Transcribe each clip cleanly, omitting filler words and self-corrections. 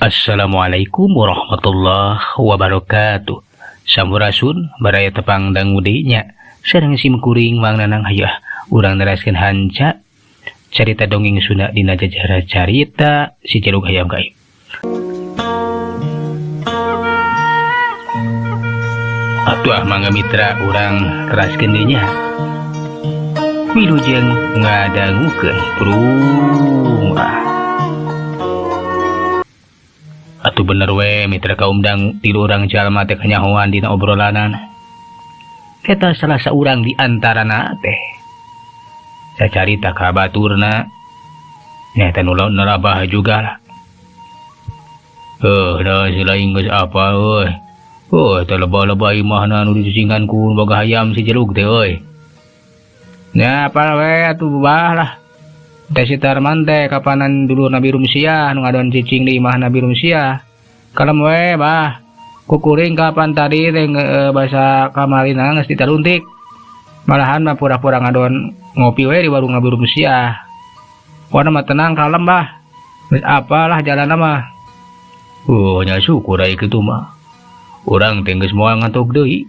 Assalamualaikum warahmatullahi wabarakatuh. Sampurasun baraya tepang dangu deui nya. Sareng sim kuring Mang Nanang hayu ah urang neraskeun hanca carita dongeng Sunda dina jajara carita si Jelug Hayam Gaib. Atuh ah mangga mitra urang teraskeun deui nya. Wilujeng ngadangukeun prung ah. Atuh bener we mitra kaum dang tilu urang jalma teh kanyahoan dina obrolanan. Eta salah saurang di antarana teh. Sacarita ka baturna nyaeta nu nerabah juga lah. Da si lain geus apa euy. Heuh teh lebah-lebah imahna nu dicicingan ku boga hayam si Jelug teh euy. Nya apal we atuh bah lah. Teh si Tarman teh kapanan dulur Nabi Rumsiah nu ngadon cicing di imah Nabi Rumsiah. Kalem we bah. Kukuring kapan tadi teh basa kamarina geus ditaluntik. Malahan mah pura-pura ngadon ngopi we di warung Nabi Rumsiah. Pokona mah tenang kalem bah. Geus apalah jalanna mah. Oh nya syukur ai kitu mah. Urang teh geus moal ngantuk deui.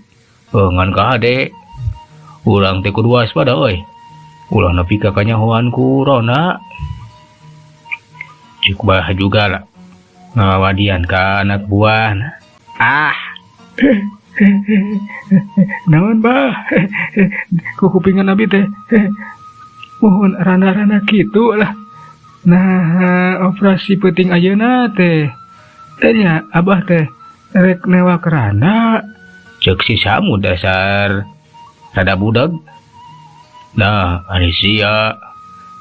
Ngan kahade. Urang teh kudu waspada euy. Ulah nepi ka kanyahoan ku Rona. Cik bah juga lah. Ngawadian ka anak buah. Ah. Naon bah? Kukupingan abi teh. Mohon rana-rana kitu lah. Nah, operasi penting ayeuna teh. Teh nya abah teh rek newak rana. Cek si Samu dasar rada budak. Nah, ari sia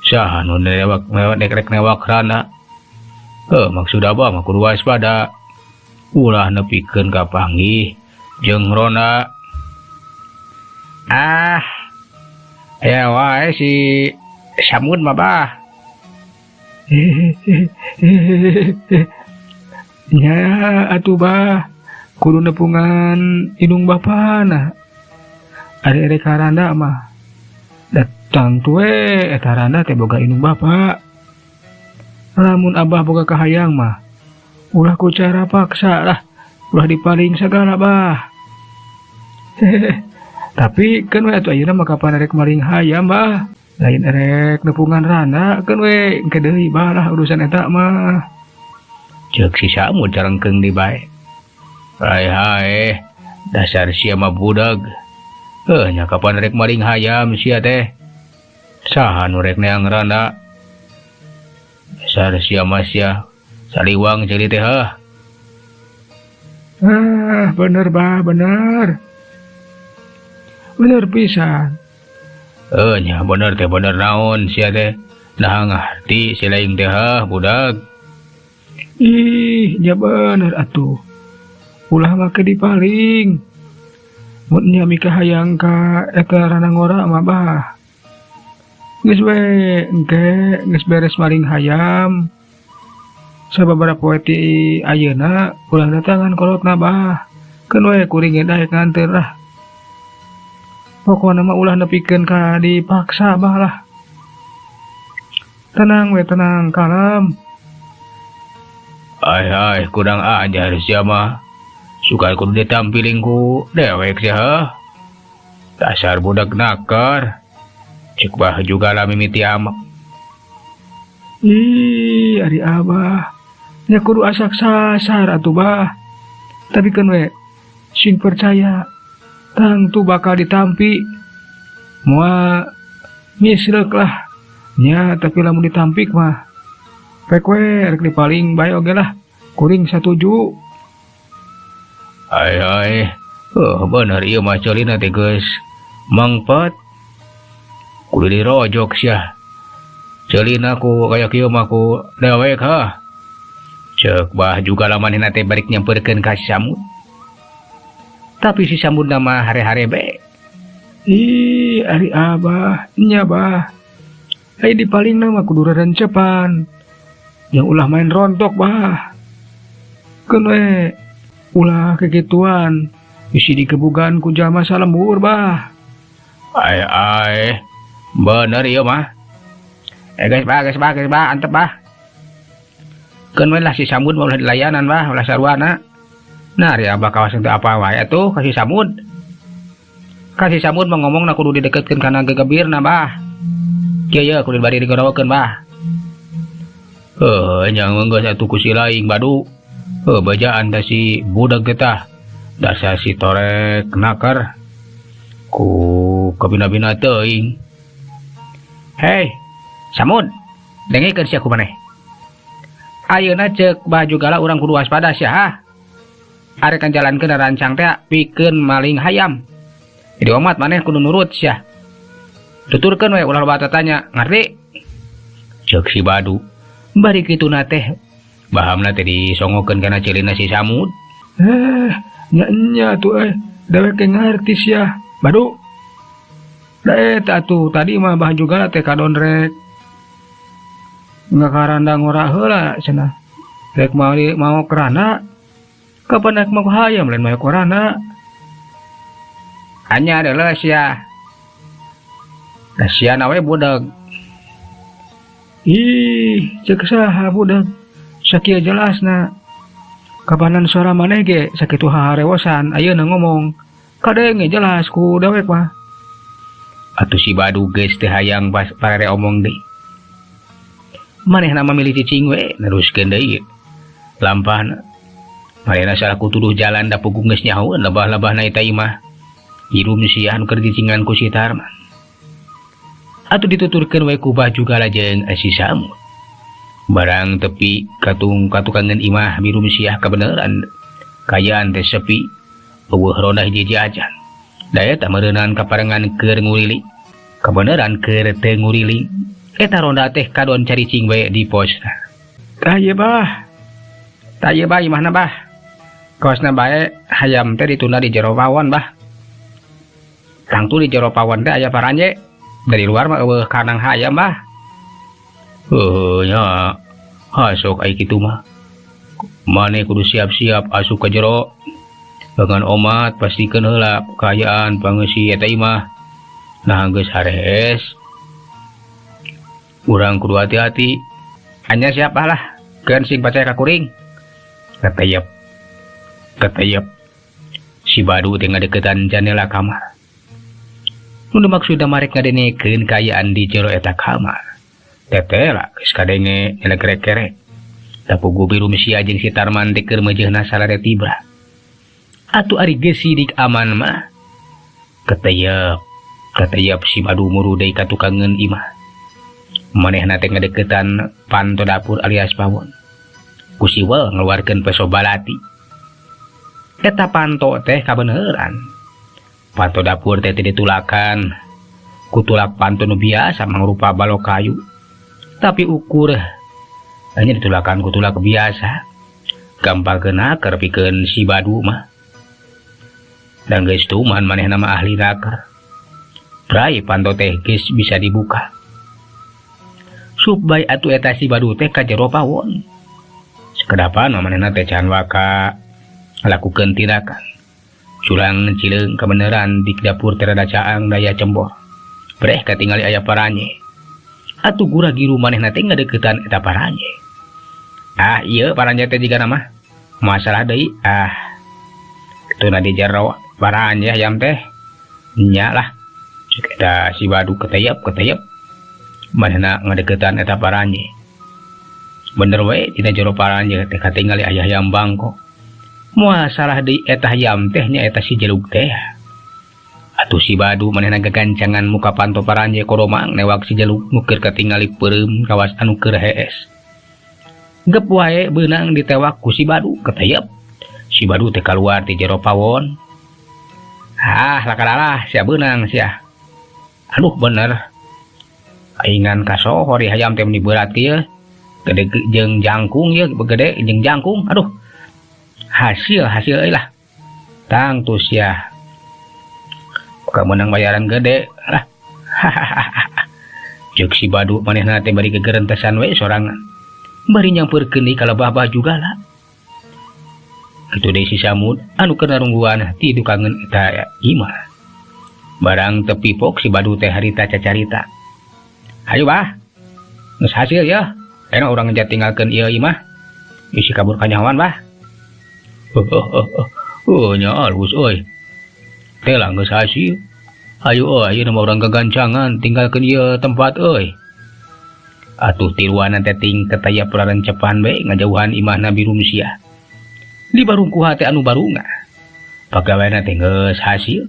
saha nu newak newak rek newak rana. Maksud abah mah kudu waspada. Ulah nepikeun ka panggih jeung Rona. Ah. Aya wae si Samud mah bah. Nya atuh bah, kudu nepungan indung bapana. Ari erek ka randa mah datang we eta randa teh boga indung bapa. Lamun abah boga kahayang mah ulah ku cara paksa lah, ulah dipaling sagala bah. Tapi kan we atuh ayeuna mah kapan erek maling hayam bah. Lain erek nepungan randa kan we engke deui bah lah urusan eta mah. Ceuk si Samud carengkeung di bae. Hai hai, dasar sia mah budag. Nya kapan rek maling hayam sia teh? Saha nu rek neang randa? Dasar sia mah sia saliwang ceuli teh heuh. Ah, bener bah, bener. Bener pisan. Nya bener teh bener naon sia teh? Nah ngarti si lain teh heuh budag. Ih, nya bener atuh. Ulah make dipaling. Mun nya mikahayang ka eta rana ngora mah bah. Geus we engke geus beres maling hayam. Sababaraha poe ti ayeuna ulah datangan kolotna bah. Keun we kuring ge daek nganteur lah. Pokona mah ulah nepikeun ka dipaksa bah lah. Tenang we tenang kalem. Ai ai kurang ajar sia mah. Suka kudu ditampiling ku dewek sia heuh. Dasar budak nakar. Cek bah juga lah mimiti amak. Ih, ari abah. Nya kudu asak sasar atuh bah. Tapi keun we sing percaya tangtu bakal ditampi. Moal misrek lah. Nya tapi lamun ditampik mah pek we rek dipaling bae oge lah. Kuring satuju. Ai ai. Bener ieu mah ceulina teh geus mangpat. Kudu dirojok sia. Ceulina ku kaya kieu mah ku dewek hah. Ceuk bah juga lamanehna teh balik nyamperkeun ka si Samud. Tapi si Samud mah hare-hare bae. Ih, ari abah, nya bah. Ai dipalingna mah kudu rerencepan. Yang ulah main rontok bah. Keun we ulah kekituan. Bisi dikebugan ku jalma salembur bah. Ai ai. Bener ieu mah. Geus bah, geus bah, geus bah, antep bah. Keun we lah si Samud mah ulah dilayanan bah, ulah saruana. Nah, ari abah kawas teu apa wae atuh ka si Samud. Ka si Samud mah ngomongna kudu dideketkeun kana gegebirna bah. Kieu ye kudu bari digorowokeun bah. Heuh, nya geus atuh ku si laing badu. Heuh, bejaan teh si budak teh tah. Dasar si torek naker. Ku kabina-bina teuing. Hei, Samud, dengekeun sia ku maneh. Ayeuna ceuk Bah Jugala urang kudu waspada sia ha. Arek ngajalankeun rancang teh pikeun maling hayam. Jadi omat maneh kudu nurut sia. Tuturkeun we ulah loba tatanya, ngarti? Ceuk si Badu. Bari kituna teh bahamna teh disongokeun kana ceulina si Samud. Nya nya atuh dewek ge ngarti sia. Badu. Da eta atuh tadi mah Bah Jugala teh kadon rek ngakaranda ngora heula cenah. Rek mau kerana kapan rek mau hayam lain mau kerana. Hanya adalah sia. Da sia na we budak. Ih, cek saha budak. Sakieu jelasna. Kapanan suara maneh ge sakitu haharewosan ayeuna ngomong. Kadenge jelas ku dewek mah. Atuh si Badu geus teu hayang parere omong deui. Manehna mah milih cicing we neruskeun deui. Lampahna. Manehna salah ku tuduh jalan da puguh geus nyahoeun lebah-lebahna eta imah. Hirum sia anu keur cicingan ku si Tarman. Atuh dituturkeun we ku Bah Jugala jeung si Samud. Barang tepi katung katukangan imah birum siah kabeneran. Kayaan teh sepi, eueuh ronda hiji acan. Da eta meureunan kaparengan keur nguriling. Kabeneran keur teu nguriling. Eta ronda teh kadon caricing we di posna. Tah ieu bah. Tah ieu bah imahna bah. Kaosna bae hayam teh ditunda di jero pawon bah. Tangtu di jero pawon teh aya paranje. Dari luar mah eueuh kanang hayam bah. Heuh nya. Ha sok ai kitu mah. Mane kudu siap-siap asup ka jero. Dengan omat pastikeun heula kaayaan pangeusi eta imah. Nah geus harees. Urang kudu hati-hati. Hanya siapa lah. Keun sing percaya ka kuring. Katayep. Katayep. Si Badu teh ngadeukeutan jandela kamar. Nu maksudna marek ngadenekeun kaayaan di jero eta kamar. Teteh lah geus kadenge nyelegrek-kerek. Tapugu biru sia jeung si Tarman teh keur meujeuhna salare tibra. Atuh ari geus sidik aman mah. Keteyep. Keteyep si Badu muru deui ka tukangeun imah. Manehna teh ngadeukeutan panto dapur alias pawon. Ku siwel ngeluarkeun peso balati. Eta panto teh kabeneran. Panto dapur teh teu ditulakan. Ku tulak panto nu biasa mangrupa balok kayu. Tapi ukur hanya ditulakan ku tulak biasa. Gampang kena keur pikeun si Badu mah. Dan geus tuman manehna mah ahli naker. Prai panto teh geus bisa dibuka. Sup bae atuh eta si Badu teh ka jero pawon. Sekedapan mah manehna teh can waka lakukeun tindakan. Culang cileung kebeneran di dapur teh rada caang daya cembor. Breh katingali aya paranye. Atuh gura-giru manehna teh ngadeuketan eta paranye. Ah ieu paranye teh jigana mah. Masalah deui ah. Tuna di jero paranye hayam teh. Nya lah. Cek eta si Badu keteyep keteyep. Manehna ngadeuketan eta paranye. Bener we dina jero paranye teh katingali aya hayam bangkok. Moal salah deui eta hayam teh nya eta si jelug teh. Atuh si Badu manehna gagancangan muka panto paranje koromang newak si jelug nu keur katingali peureum kawas anu keur hees. Gep wae beunang ditewak ku si Badu keteyep. Si Badu teh kaluar ti jero pawon. Ah lakalalah sia beunang sia. Aduh bener. Aingan kasohor hayam teh meni berat ieu. Gede jeung jangkung ieu gede jeung jangkung. Aduh. Hasil hasil euy lah. Tangtu sia. Kamu menang bayaran gede lah. Cek si Badu manehna teh bari gegerentesan we sorangan. Bari nyampeurkeun deui ka lebah Bah Jugala. Kitu deui si Samud anu keur narungguan ti tukangeun eta imah. Barang tepi pok si Badu teh harita cacarita. Hayu bah. Geus hasil ya. Enak urang ngejat tinggalkeun ieu imah. Isi kabur kanyahoan bah. Oh nya alus euy. Teh lah geus hasil. Ayo euy, ayeuna mah urang gagancangan tinggalkeun ieu tempat euy. Atuh tiluan teh tingket aya purarencepan bae ngajauhan imahna Birumsiah. Di barungkuha teh anu barunga. Pagaweana teh geus hasil.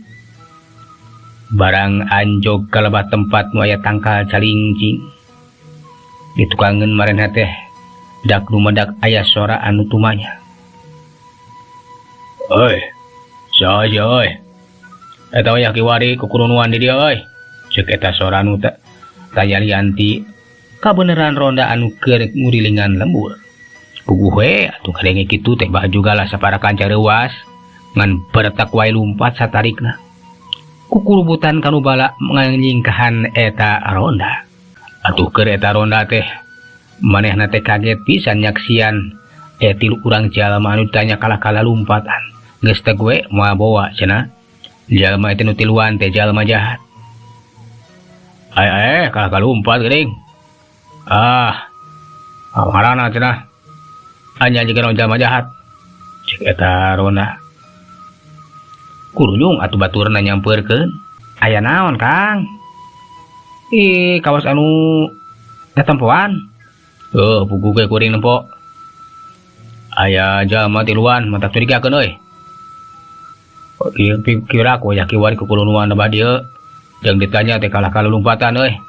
Barang anjog ka lebah tempat nu aya tangkal calingcing. Ditukangeun mareneh teh dak dumadak aya sora anu tumanya. Oi, saha euy? Eta wayah kiwari kukurunuan di dieu euy. Ceuk eta sora anu tayalian ti kabeneran ronda anu keur ngurilingan lembur. Puguh we atuh kadenge kitu teh bah juga lah saparakan careuwas ngan beretak wae lumpat satarikna. Kukurubutan kanu bala nganyingkahan eta ronda. Atuh keur eta ronda teh manehna teh kaget pisan nyaksian tilu urang jalma anu ditanya kalah-kalah lumpatan. Geus teh we moal bawa cenah. Jalma eta nu tiluan teh jalma jahat. Ai kalah lumpat geuning. Ah, amarana cenah. Anya jeung jalma jahat. Cek eta ronda. Kurunyung atuh baturna nyampeurkeun. Aya naon, Kang? Ih, kawas anu tatempoan. Heuh, puguh ge kuring nempo. Aya jalma tiluan matak curigakeun euy. Oh, ieu kira ku aya kiwari kukulunuan bah dieu. Jeung ditanya teh kalah kalumpatan euy.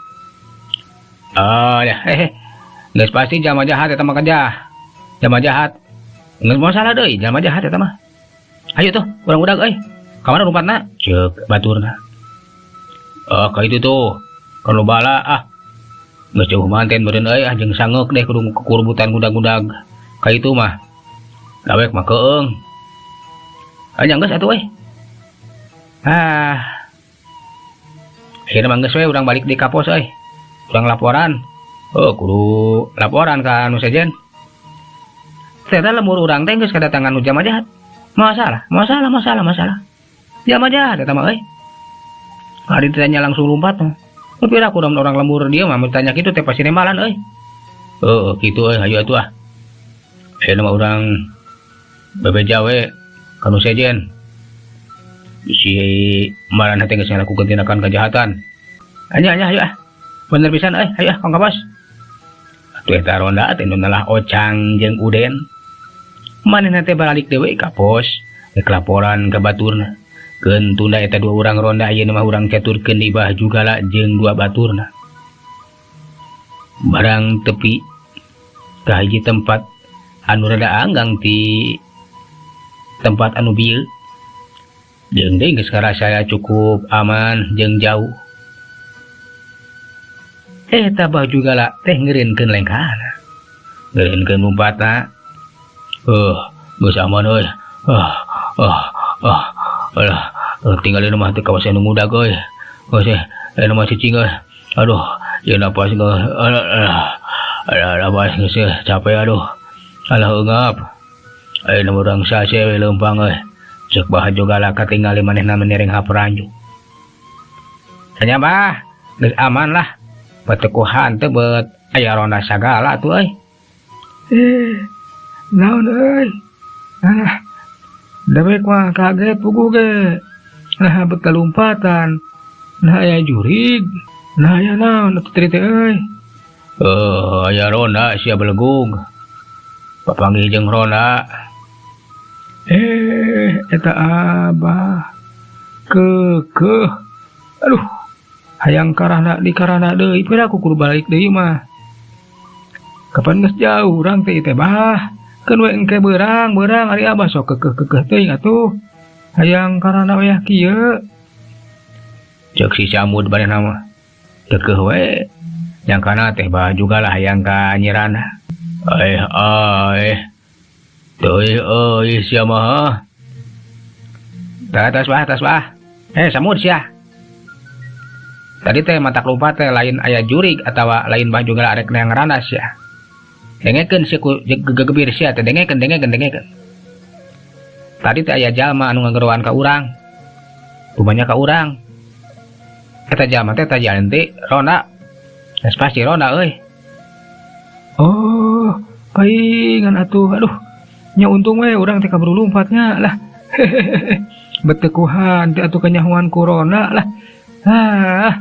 Ah, ya, hehe. Geus pasti jalma jahat eta mah kejah. Jalma jahat. Geus moal salah deui jalma jahat eta mah. Ayo tuh, urang udag euy. Ka mana lompatna? Ceuk baturna. Ah, ka itu tuh. Kanu bala ah. Geus jauh manten meureun euy ah jeung sangeuk deh kudu kukurubutan gudag-gudag. Ka itu mah. Dawek mah keung. Anya geus atuh euy. Ah. Akhirna mah geus we urang balik di kapos euy. Urang laporan. Oh, kudu laporan ka anu sejen. Ternyata lembur urang teh geus kadatangan nu jalma jahat. Masalah, masalah, masalah, masalah. Jalma jahat eta mah euy. Ari ditanya langsung lompat mah. Tapi aku orang lembur dia mah ditanya kitu teh pasti nembalan euy. Heuh, kitu euy, hayu atuh ah. Ayeuna mah urang bebeja we ka nu sejen. Si maraneh teh geus ngalakukeun tindakan kejahatan. Anya anya hayu ah. Bener pisan euy, hayu ah kong ka pos. Atuh eta ronda teh nu nalah Ocang jeung Uden. Manehna teh balik deui ka pos, rek laporan ka baturna. Keun tunda eta dua urang ronda ayeuna mah urang caturkeun di bah jugala jeung dua baturna. Barang tepi ka hiji tempat anu rada anggang ti tempat anu bieu. Jeung deui geus karasa cukup aman jeung jauh. Eta bah jugala teh ngeureunkeun lengkahna. Ngeureunkeun lumpatna. Geus aman euy. Alah, tinggal di rumah teh kawasan nu ngudag euy. Geus eh mah cicing euy. Aduh, ieu napas geus. Alah, alah, alah, napas geus capek aduh. Alah eungap. Ayeuna urang sase we leumpang euy. Ceuk bah jugala katingali manehna menereng haperanju. Tanya bah, geus aman lah. Patekuhan teh beut aya ronda sagala tuh euy. Naon euy? Ah, dewek mah kaget puguh ge. Nah bet kalumpatan. Nah aya jurig. Nah aya naon atuh teh euy? Aya ronda sia belegug. Papanggih jeung ronda. Eta abah. Keukeuh. Aduh, hayang karana di karana deui pira ku kudu balik deui mah. Kapan geus jauh urang teh teh bah. Keun we engke beurang-beurang ari abah sok keukeuh-keukeuh teuing atuh. Hayang karana wayah kieu. Ceuk si Samud manehna mah. Keukeuh we. Nyangkana teh bah juga lah hayang ka nyirana. Ai. Teuing euy sia mah. Tah tas bah, tas bah. Samud sia. Tadi teh matak lompat teh lain aya jurig atawa lain bah juga arek neang rana sia. Dengekeun sia ku gegebir sia teh dengekeun dengekeun dengekeun. Tadi teh aya jalma anu ngageroan ka urang. Tumanya ka urang. Eta jalma teh tajalan teh ronda. Geus pasti ronda euy. Oh, Paingan atuh aduh nya untung we urang teh kaburu lompatnya lah. Betekuhan teh atuh kanyahoan corona lah. Ah.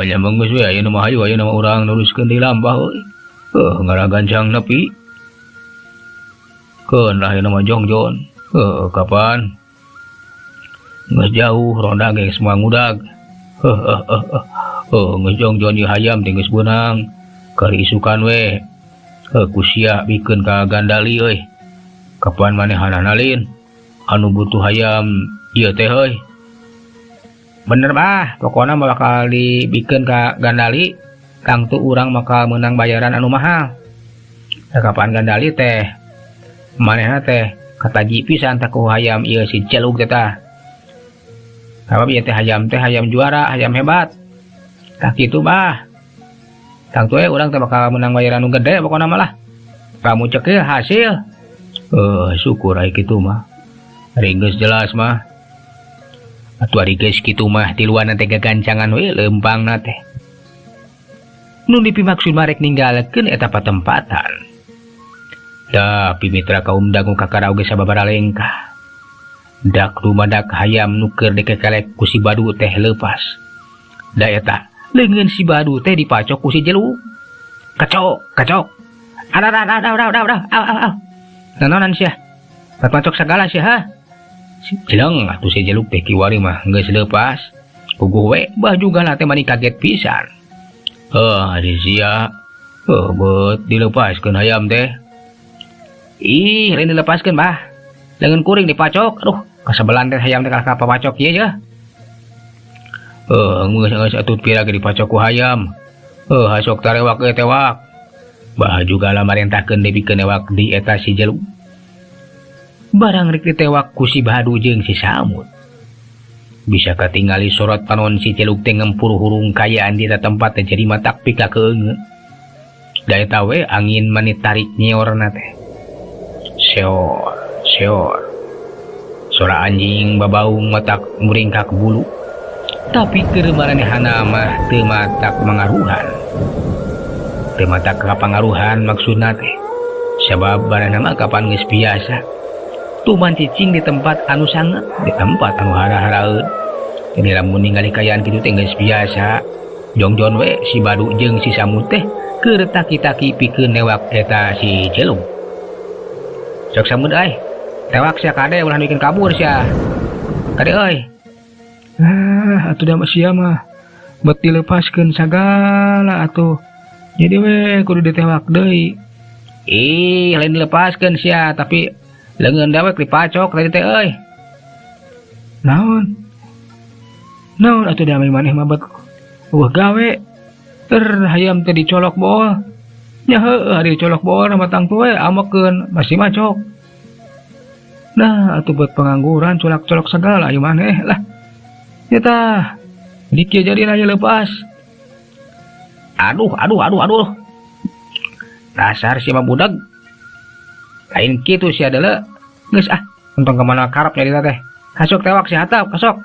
Nya geus we ayeuna mah hayu ayeuna mah urang neruskeun deui lampah euy. Ngaragancang nepi. Keun lah ayeuna mah jongjon. Kapan? Geus jauh ronda ge semua ngudag. Geus jongjon ieu hayam teh geus beunang. Kari isukan we. Ku sia bikeun ka Gandali euy. Kapan manehna nalin anu butuh hayam ieu teh euy. Bener bah, pokona mah bakal dibikeun ka Gandali, tangtu urang bakal meunang bayaran anu mahal. Kapan Gandali teh manehna teh kataji pisan tah ku hayam ieu si Celuk teh tah. Sabab ieu teh hayam juara, hayam hebat. Tah kitu bah. Tangtu we urang teh bakal meunang bayaran nu gede pokona mah lah. Kamu cekil hasil. Syukur ai kitu mah. Ari geus jelas mah. Atuh ari geus kitu mah tiluan teh gagancangan we leumpangna teh. Nu dipimaksud marek ninggalkeun eta patempatan. Tapi mitra kaum dangu kakara oge sababaraha lengkah. Dak rumadak hayam nu keur dikekelek ku si Badu teh leupas. Da eta leungeun si Badu teh dipacok ku si Jeluk. Kacok, kacok. Aduh, aduh, aduh, aduh, aduh, aduh, aduh, aduh. Nanonan sia. Pacok sagala sia ha. Si Jeleng atuh si Jeluk teh kiwari mah geus leupas. Puguh we bah juga lah teh mani kaget pisan. Ari sia. Beut dilepaskeun hayam teh. Ih, lain dilepaskeun bah. Leungeun kuring dipacok. Aduh, kasebelan teh hayam teh kalah ka papacok ieu ya. Geus atuh pira ge dipacok ku hayam. Hasok tarewak ge tewak. Bah juga lah marentahkeun dibikeun newak di eta si Jeluk. Barang rek ditewak ku si Badu jeung si Samud. Bisa katingali sorot panon si Celuk teh ngempur hurung kayaan di eta tempat teh jadi matak pika keungeut. Da eta we angin mani tarik nyeorna teh. Seor, seor. Sora anjing babaung matak muringkak bulu. Tapi keur maranehana mah teu matak mangaruhan. Teu matak kapangaruhan maksudna teh. Sabab baranehna mah kapan geus biasa. Tuman cicing di tempat anu sanget, di tempat anu hara-haraeun. Jadi lamun ningali kayaan kitu teh geus biasa. Jongjon we si Badu jeung si Samud teh keur taki-taki pikeun newak eta si Celuk. Sok Samud euy, tewak sia kade ulah bikin kabur sia. Kade euy. Ah, atuh da sia mah bet dilepaskeun sagala atuh. Jadi we kudu ditewak deui. Ih, lain dilepaskeun sia tapi leungeun dewek dipacok tadi teh euy. Naon? Naon atuh da maneh mah bet eueuh gawe. Ter hayam teh dicolok bool. Nya heueuh ari dicolok bool mah tangtu we amekeun masih macok. Nah, atuh buat pengangguran colak-colok segala ieu maneh lah. Ya tah, dikieu jadi aya lepas. Aduh, aduh, aduh, aduh. Dasar si mah budak. Lain kitu sia deuleu. Geus ah, untung kemana karep nyarita teh. Kasok tewak si hatap, kasok.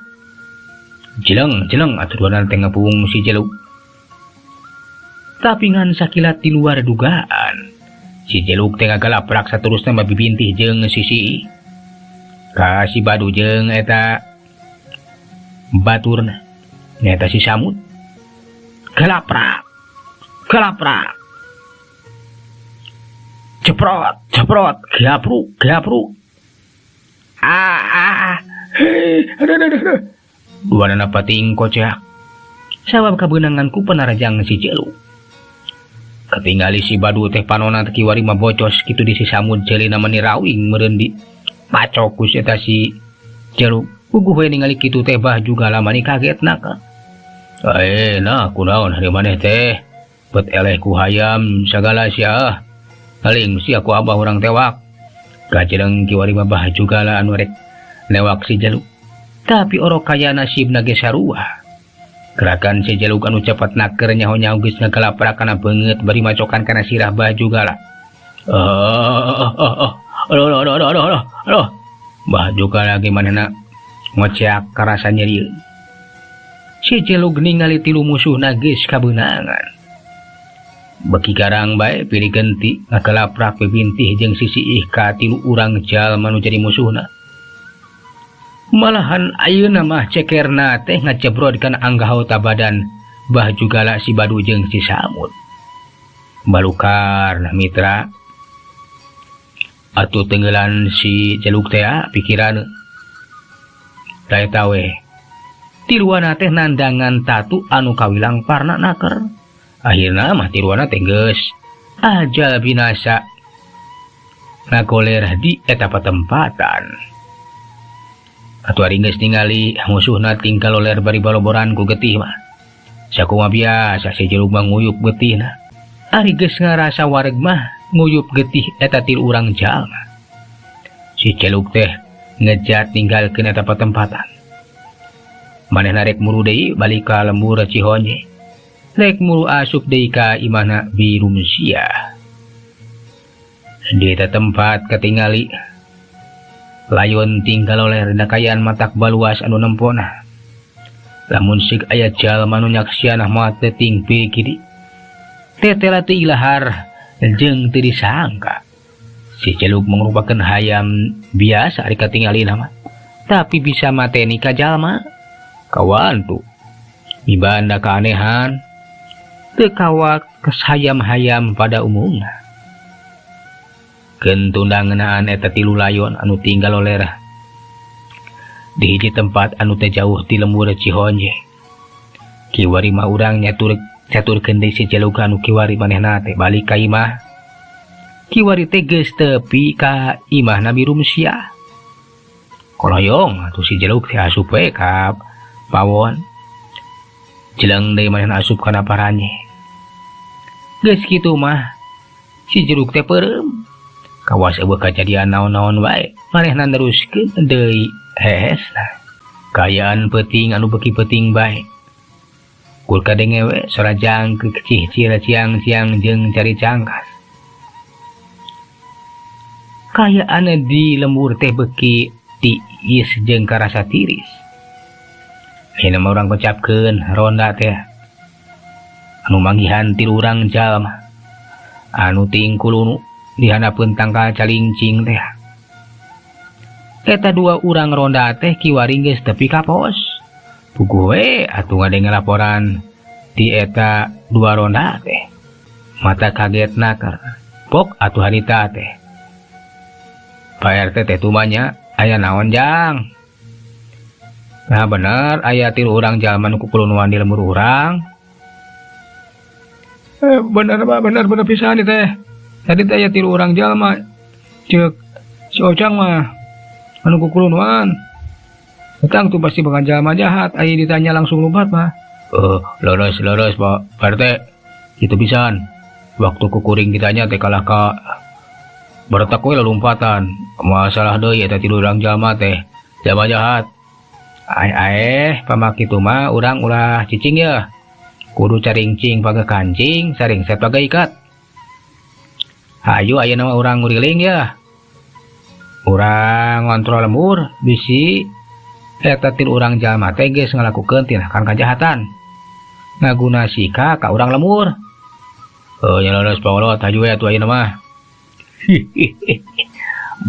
Jeleng, jeleng atuh duana teh ngepung si Jeluk. Tapi ngan sakilat di luar dugaan. Si Jeluk teh ngagalaprak saterusna mah bibintih jeung sisi. Ka si Badu jeung eta baturna. Nyaeta si Samud. Galaprak. Galaprak. Ceprot, ceprot, gapruk, gapruk. Ah, ah, ah. Hei, aduh, aduh, aduh. Duanana pating koceak. Sabab kabeunangan ku panarajang si Jeluk. Katingali si Badu teh panona teh kiwari mah bocos kitu di si Samud ceulina mani rawing meureun di pacok ku si eta si Jeluk. Puguh we ningali kitu teh bah juga lamani kagetna ka. Nah kunaon hari maneh teh? Bet eleh ku hayam sagala sia. Paling sia ku abah urang tewak. Kajeleng kiwari mah bah juga lah anu rek newak si Jeluk. Tapi orok kaya nasibna ge sarua. Gerakan si Jeluk anu cepat naker nyaho-nyaho geus ngagalaprak kana beungeut bari macokan kana sirah bah juga lah. Aduh, aduh, aduh, aduh, aduh, aduh. Bah juga lagi manehna ngoceak karasa nyeri. Si Jeluk ningali tilu musuhna geus kabeunangan. Beki garang bae pilih genti ngakelaprak pipintih jeung sisiih ka tilu urang jalma nu jadi musuhna. Malahan ayeuna mah cekerna teh ngajebrod kana anggota badan bah jugala si Badu jeung si Samud. Balukar nah mitra. Atuh tenggelan si Jeluk teh pikiran. Da eta we. Tiluana teh nandangan tatu anu kawilang parna naker. Akhirna mah tiluana teh geus ajal binasa ngagoler di eta patempatan. Atuh ari geus ningali musuhna tinggal loler bari baloboran ku getih mah. Sakumaha biasa si Jeluk mah nguyup getihna. Ari geus ngarasa wareg mah nguyup getih eta tilu urang jalma. Si Jeluk teh ngejat ninggalkeun eta patempatan. Manehna rek muru deui balik ka lembur Cihonje. Rek muru asup deui ka imahna Birumsia. Di eta tempat katingali layon tinggal oleh dakayan matak baluas anu nempona. Lamun sig aya jalma nu nyaksianah mah teu ting pikir. Tetela teu ilahar jeung teu disangka. Si Celuk mangrupakeun hayam biasa ari katingalina mah, tapi bisa mateni ka jalma. Kawantu mibanda keanehan teu kawak kesayam-hayam pada umumna. Kentunda ngeunaan eta tilu layon anu tinggal oler di hiji tempat anu teu jauh ti lembur Cihonje. Kiwari mah urang nyaturkeun deui si Celuk anu kiwari manehna teh balik ka imah. Kiwari teh geus tepi ka imahna Birumsia. Koloyong atuh si Jeluk teh asup we ka pawon. Jeleng deui manehna asup kana paranye. Geus kitu mah si Jeluk teh peureum. Kawas eueuh kajadian naon-naon wae, manehna neruskeun deui hehesna. Kaayaan peuting anu beuki peuting bae. Kur kadenge we sora jangkeuk cihcir ciang-ciang jeung cari cangkas. Kaayaan di lembur teh beuki tiis jeung karasa tiris. Ayeuna mah urang kocapkeun ronda teh anu manggihan tilu urang jalma anu tingkulunu di handapeun tangkal calingcing teh. Eta dua urang ronda teh kiwari geus tepi ka pos. Puguh we atuh ngadenge laporan ti eta dua ronda teh. Mata kaget naker. Pok atuh harita teh. Pak RT teh tumanya aya naon jang? Nah bener aya tilu urang jalma nu kukulunuan di lembur urang. Bener Pak, bener pisan teh. Tadi teh aya tilu urang jalma ceuk si Ocang mah anu kukulunuan. Datang tuh pasti bakal jalma jahat, aya ditanya langsung lompat mah. Leres Pak RT. Kitu pisan. Waktu kukuring ditanya teh kalah ka baretak we lompatan. Masalah deui eta tilu urang jalma teh jalma jahat. Ae pamak kitu mah urang ulah cicing ya. Kudu caringcing paga kancing, saringset paga ikat. Hayu ayeuna mah urang nguriling ya. Urang ngontrol lembur bisi eta tilu urang jalma teh geus ngalakukeun tindakan kajahatan. Ngaguna sika ka urang lembur. Nya leres pangolot hayu we atuh ayeuna mah.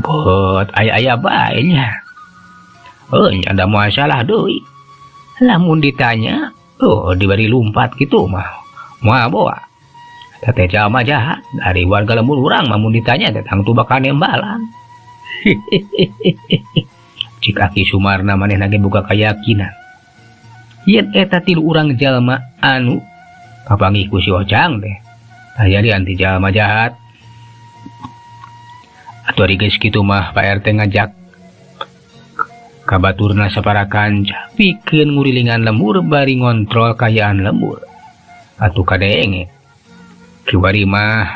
Bot aya-aya bae nya. Nya ada masalah deui. Lamun ditanya, diberi lumpat gitu mah. Moal boa. Eta teh jalma jahat dari warga lembur urang mah mun ditanya teh tangtu bakal nembalan. Cik Aki Sumarna manehna ge boga kayakinan. Yen eta tilu urang jalma anu kapanggih ku si Ocang teh. Aya di anti jalma jahat. Atuh ari geus kitu mah Pak RT ngajak kabaturna sapara kanca pikeun ngurilingan lembur bari ngontrol kaayaan lembur. Atuh kadenge kiwari mah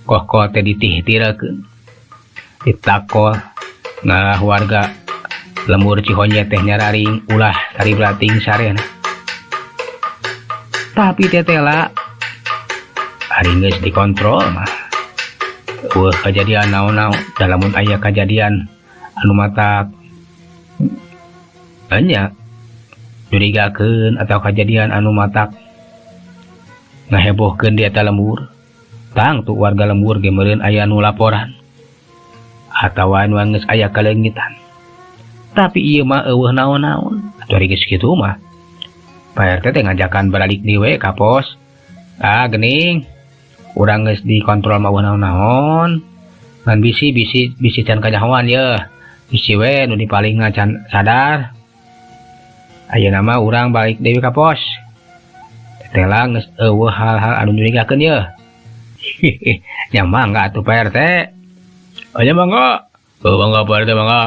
koh-koh teh ditihtirakeun. Ditakol nah warga lembur Cihonje teh nyararing ulah tari belating sarena. Tapi tetela ari geus dikontrol mah. Wah kejadian naon-naon dalamun aya kejadian anu matak banyak curigakeun atau kejadian anu matak Ngahebohkeun di eta lembur. Tangtu warga lembur ge meureun aya nu laporan. Atawa nu geus aya kaleungitan. Tapi ieu mah eueuh naon-naon. Atuh ari geus kitu mah. Pak RT teh ngajakan baralik deui we ka pos. Ah geuning. Urang geus dikontrol mah eueuh naon-naon. Ngan bisi can kanyahoan yeuh. Bisi we nu dipalingna can sadar. Ayeuna mah urang balik deui ka pos. Tetela geus eueuh hal-hal anu nyurigakeun yeuh. Nya mangga atuh Pak RT. Nya mangga. Oh, mangga Pak RT mangga.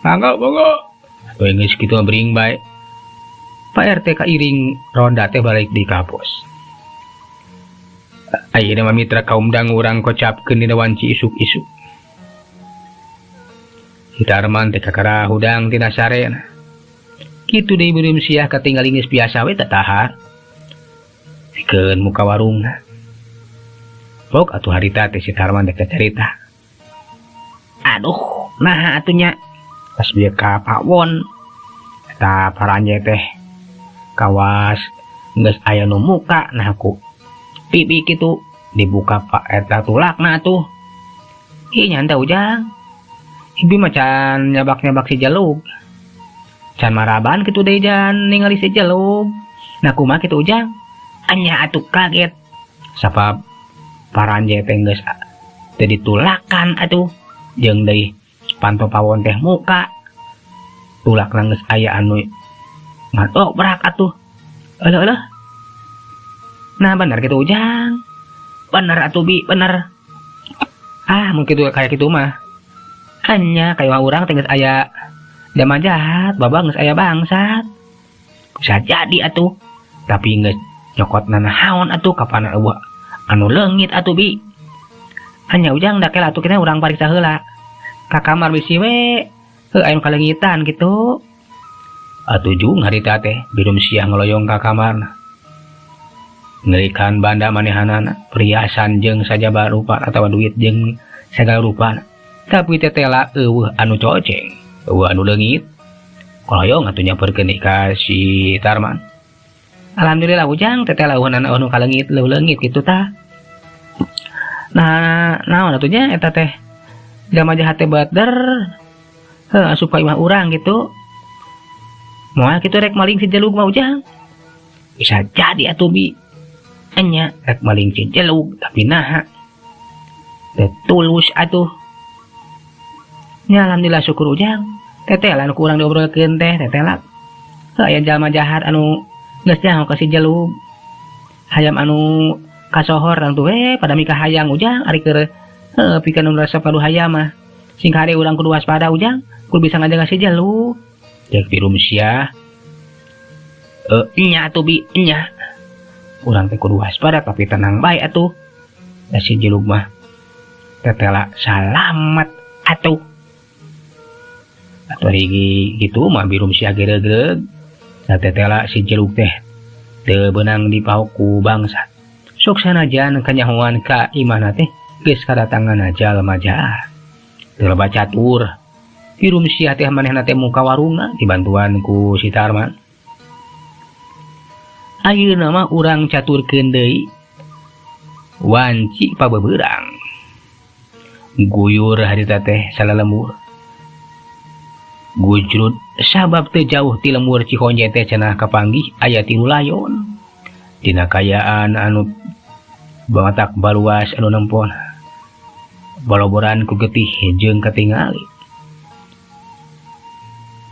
Mangga mangga. Atuh geus kitu mah bering bae. Pak RT kairing ronda teh balik di ka pos. Ayeuna mah mitra kaum dang urang kocapkeun dina wanci isuk-isuk. Si Tarman teh kakara hudang tina sarena. Kitu deui beureum siah katingali geus biasa we tataha. Pikeun muka warungna. Pok atuh harita teh si Tarman teh carita. Aduh, naha atuh nya. Pas bieu ka pawon. Eta paranje teh kawas geus aya nu muka nah ku pipi kitu dibuka pak eta tulakna atuh. Ih nyanta ujang. Ibi mah can nyabak-nyabak si Jelug. Can maraban kitu deui jan ningali si Jelug. Nah kumaha kitu ujang? Anya atuh kaget. Sabab paranje teh geus teu ditulakan atuh. Jeung deui panto pawon teh muka. Tulakna geus aya anu ngadobrak atuh. Euleuh-euleuh. Nah bener kitu ujang. Bener atuh bi, bener. Ah mungkin tuh kayak kitu mah. Anya kayak urang teh geus aya zaman jahat, babang geus aya bangsat. Bisa jadi atuh. Tapi geus nyokot nanaon atuh kapan eueuh anu leungit atuh bi. Anya ujang da kela atuh kita urang pariksa heula. Ka kamar bisi we heuh aya nu kaleungitan kitu. Atuh jung harita teh birum siah ngeloyong ka kamarna. Ngerikan banda manehanana, perhiasan jeung sajaba rupa atawa duit jeung sagala rupa. Tapi tetela eueuh anu coceng, eueuh anu leungit. Koloyong atuh nyamperkeun ka si Tarman. Alhamdulillah ujang tetela eueuh anu kaleungit, leuwih leungit kitu tah. Nah, naon atuh nya eta teh? Jalma jahat teh bader. Heuh asup ka imah urang kitu. Moal kitu rek maling si Jelug mah ujang. Bisa jadi atuh bi. Enya rek maling si Jelug tapi naha. Teh tulus atuh. Nya alhamdulillah syukur ujang. Tetela anu ku urang diobrolkeun teh tetela. Heuh aya jalma jahat anu geus nyaho ka si Jelug. Hayam anu kasohor tangtu we pada mika hayang ujang ari keur heuh pikeun nu resep padu hayam mah. Sing hade urang kudu waspada ujang, kudu bisa ngajaga si Jelug. Cek pirum sia. Nya atuh bi, nya. Urang teh kudu waspada tapi tenang bae atuh. Da si Jelug mah tetela salamet atuh. Atuh ari gitu mah birum sia geregreg. Da tetela si Jelug teh teu beunang dipahok ku bangsat. Sok sanajan kanyahoan ka imahna teh geus kadatangan jalma jahat. Teu loba catur. Birum sia teh manehna teh muka warungna dibantuan ku si Tarman. Ayeuna mah urang caturkeun deui wanci pabeberang. Guyur harita teh salalembur. Gujrut sabab teu jauh ti lembur Cihonje teh cenah kapanggih aya tilu layon. Dina kayaan anu batak baluas anu nempon. Baloboran ku getih jeung katingali.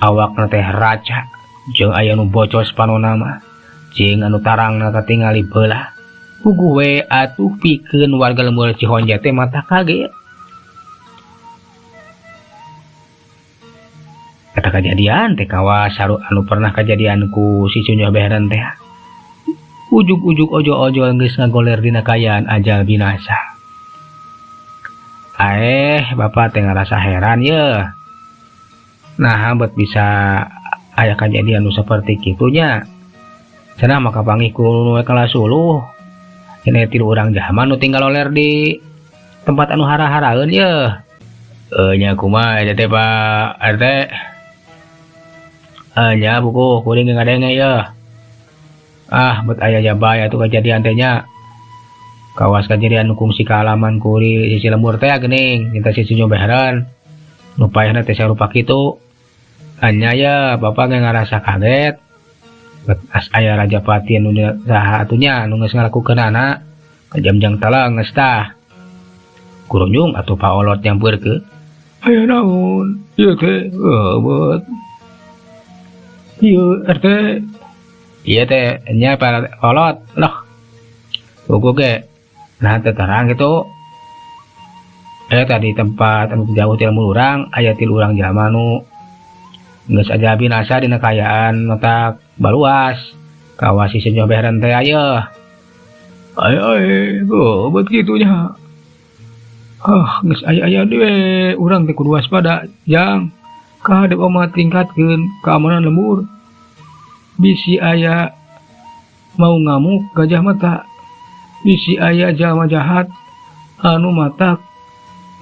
Awakna teh raca jeung aya nu bocos panona mah. Jeung anu tarangna katingali beulah. Puguh we atuh pikeun warga lembur Cihonje teh mata kaget. Eta kajadian teh kawas saru anu pernah kajadian ku si Cunyo Behran teh. Ujug-ujug ojo-ojol geus ngagoler dina kayaan ajal binasa. Aeh, bapak teh ngarasa heran ye. Nah, bet bisa aya kajadian nu saperti kitunya. Cenah maka panggih ku nu kalasuluh. Cenah tilu urang jaman nu tinggal oler di tempat anu hara-haraeun ye. Nya kumaha eta teh Pak RT? Nya buku kuring ngadenge ye. Ah, bet aya jabay atuh kajadian teh nya. Kawas kajadian nu kungsi kaalaman ku di sisi lembur teh geuning nyata si Sinyo Behran nu paehna teh sarupa kitu. Anya ya bapak ge ngarasa kaget. As aya Rajapati anu saha atunya nu geus ngalakukeunana kajamjang tala geus tah. Kurunjung atuh Pak Olot nyampeurkeun. Aya naon? Ieu teh eueuh. Ieu RT. Ieu teh nya Pak Olot loh. Puguh ge nah teh terang gitu. Tadi tempat anu jauh ti lembur urang aya tilu urang jalma nu geus aja binasa dina kaayaan matak baluas. Kawas si Sinyo Behran teh aya. Aya aya, oh, bet kitu nya. Ah, geus aya-aya deui urang teh kudu waspada jang. Kahadep omat tingkatkeun keamanan lembur. Bisi aya mau ngamuk gajah mata. Bisi aya jalma jahat anu matak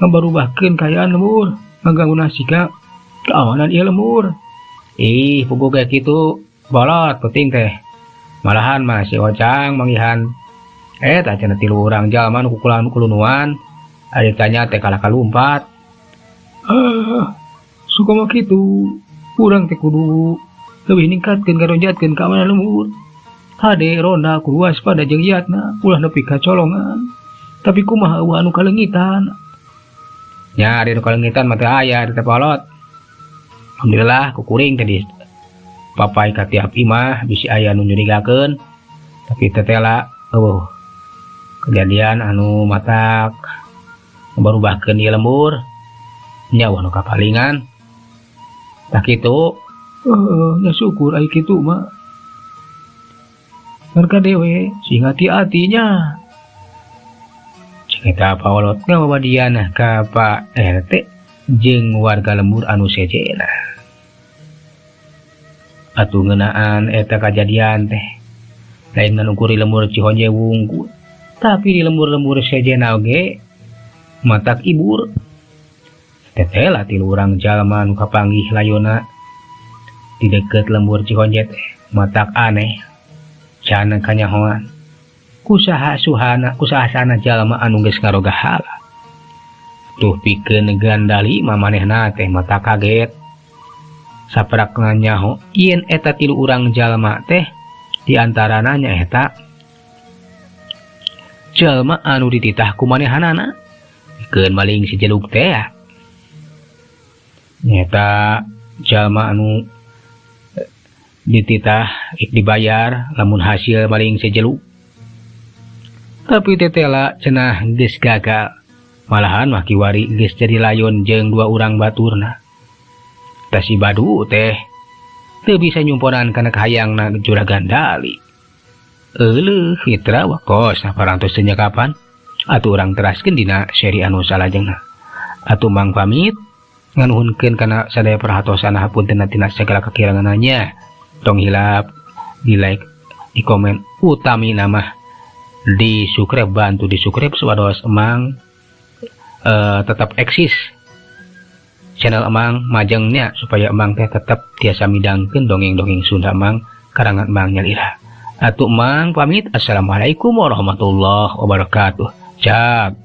ngabarubahkeun kaayaan lembur, ngaganggu nasika keamanan ieu lembur. Ih, puguh ge kitu bolot penting teh. Malahan mah si Ojang manggihan tah cenah tilu urang jalma nu kukulan kulunuan. Ari tanya teh kalah kalumpat. Ah, suka mah kitu. Urang teh kudu leuwih ningkatkeun ngaronjatkeun keamanan lembur. Hade ronda kudu waspada jeung iatna ulah nepi ka colongan. Tapi kumaha eueuh anu kaleungitan? Nya ari nu kaleungitan mah teu aya di teh polot. Alhamdulillah kukuring teh di papai ka tiap imah bisi aya nu nyurigakeun. Tapi tetela eueuh kejadian anu matak barubahkeun ieu lembur. Nya eueuh nu kapalingan. Tah kitu. Heeh, nya syukur ai kitu mah. Ngan kadewe sing hati-hatinya. Cek eta Pak Olot ngawawadian ka Pak RT jeung warga lembur anu sejena. Atuh ngeunaan eta kajadian teh lain ngan ukur di lembur Cihonje wungkul, tapi di lembur-lembur sejena oge matak ibur. Tetela tilu urang jalma nu kapanggih layona di deket lembur Cihonje teh matak aneh. Can kanyahoan kusaha suhana kusaha sana jalma anu geus ngaroga hala. Tuh pikeun gandali mamanehna teh mata kaget. Saprak nyaho yen eta tilu urang jalma teh di antarana nyaeta jalma anu dititah ku manehanana pikeun maling si jeluk teh. Nyaeta jalma anu dititah dibayar lamun hasil maling sejeluk. Tapi tetela cenah geus gagal. Malahan mah kiwari geus jadi layon jeung dua urang baturna. Tah si Badu teh teu bisa nyumponan kana kahayangna juragan Dali. Euleuh mitra wakos parantos teu nyakapan. Atuh urang teraskeun dina seri anu salajengna. Atuh mang pamit nganuhunkeun kana sadaya perhatosan hapunten tina sagala kakiranganna. Tong hilap di like, di komen, utami nama di subscribe, bantu di subscribe supados emang tetap eksis channel emang majengnya supaya emang teh tetap tiasa midangkeun dongeng-dongeng Sunda emang karangan emang nyalira. Atuh emang pamit, assalamualaikum warahmatullahi wabarakatuh. Cak.